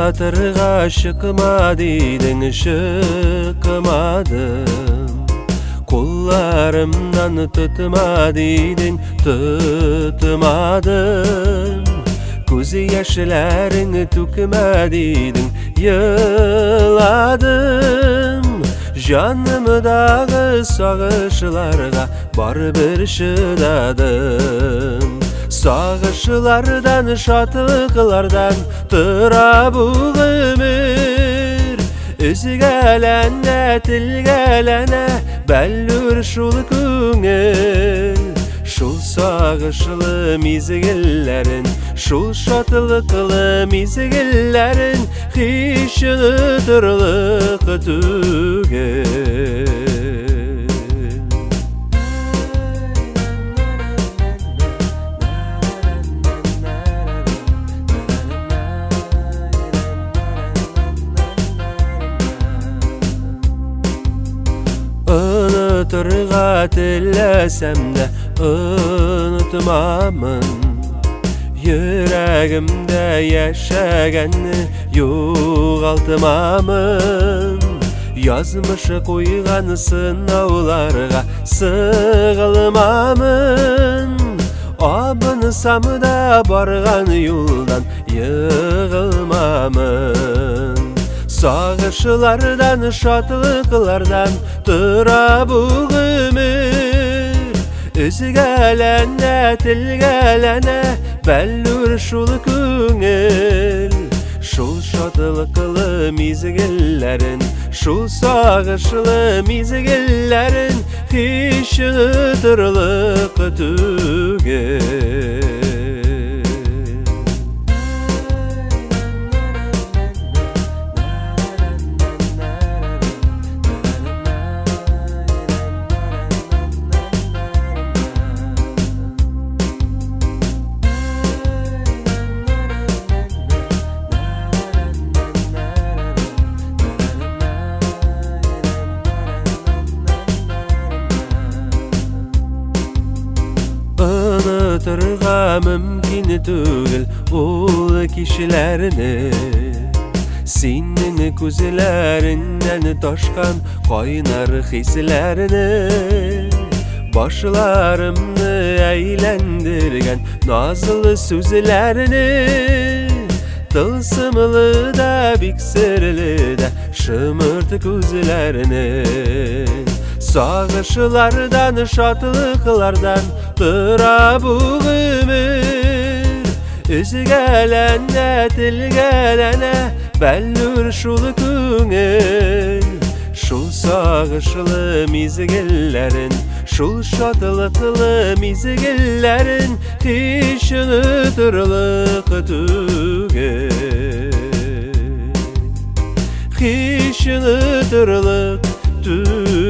Озатырга чыкма дидең, чыкмадым. Кулларымнан тотма дидең, тотмадым. Күз яшьләрең түкмә дидең, еладым. Җанымдагы сагышларга барыбер чыдадым. Сагышлардан, шатлыклардан тора бу гомер. Өзгәләнә, телгәләнә бәллүр шул күңел. Шул сагышлы мизгелләрен, шул шатлыклы мизгелләрен һич онытырлык түгел. Онытырга теләсәм дә онытмамын. Йөрәгемдә яшәгәнне югалтмамын. Язмышы куйган сынауларга сыгылмамын. Абынсам да барган юлдан егылмамын. Сагышлардан, шатлыклардан тора бу гомер. Өзгәләнә, телгәләнә бәллүр шул күңел. Шул шатлыклы мизгелләрен, шул сагышлы мизгелләрен һич онытырлык түгел. Онытырга мөмкин түгел ул кичләрне. Синең күзләреңнән ташкан кайнар хисләрне, башларымны әйләндергән назлы сүзләрне, тылсымлы да, бик серле дә шымырт күзләрне. Сагышлардан, шатлыклардан тора бу гомер. Өзгәләнә, телгәләнә бәллүр шул күңел. Шул сагышлы мизгелләрен, шул шатлыклы мизгелләрен һич онытырлык түгел. Һич онытырлык түгел.